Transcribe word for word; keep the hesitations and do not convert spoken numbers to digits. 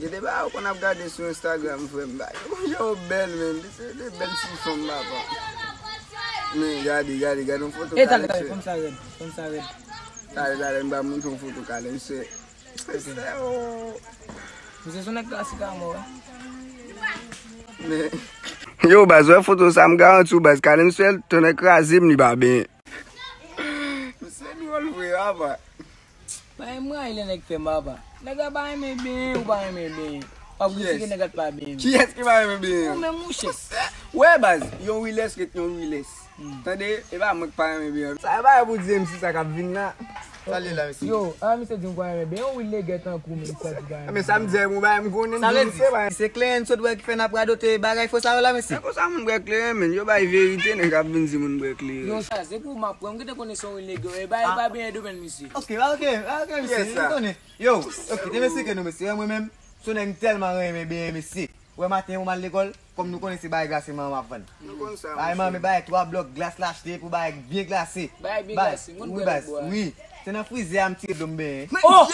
Se de bagay ou konn ap gade sou Instagram, frè m, bagay. Yo, bèl, men. Se de bèl ti fanm, papa. Men, gade, gade, gade yon foto. E, talè, talè, fanm sa rèd, fanm sa rèd. Talè, talè, m ba montre yon foto, Kalen, se. Se, oh. Misye se yon nèg klasik a mò, wi. Men. Yo, baz, wè foto sa, m garanti w, baz, Kalen, se tonnè kraze m, li pa benyen. Misye dwòl vre, papa. Bay mwen lè nèg fè m apa. Nèg la pa renmen benyen, ou pa renmen benyen. W ap kritike nèg la pa benyen. Kiyès ki pa renmen benyen? Ou menm, mouche. Wè, baz, yon rilès ret yon rilès. Tande, e pa mwen ki pa renmen benyen. Sa e pa pou di M C sa k ap vin la. Sa l ye la, mesye? Yo, a, misye di m pa renmen benyen, yon rilès tankou menm sa ki pa renmen. Men sa m di, mwen ba m konnen. Sa vle di, se kleren sot wè ki fè n ap radote bagay fo sa yo la, mesye. Se konsa moun bwè kleren, men yo bay verite, nèg ap vin di moun bwè kleren. Yo, sa, se pou m ap pran, m gentan konnen se yon rilès yo, e ba, e pa benyen domèn misye. Ok, ok, ok, mesye, m konnen. Yo, ok, te m esplike nou, mesye, mwen menm, se yon nèg m tèlman renmen benyen, mesye. Wè maten, ou m al lekòl, kòm nou konnen se bagay glase manman m ap vann. Nou konn sa, bagay manman, bagay twa blòk glas l achte pou bagay byen glase. Bagay byen glase, moun wi, bwè baz, bwè. Wi. Se nan frizè a m tire dlo m benyen. Oh!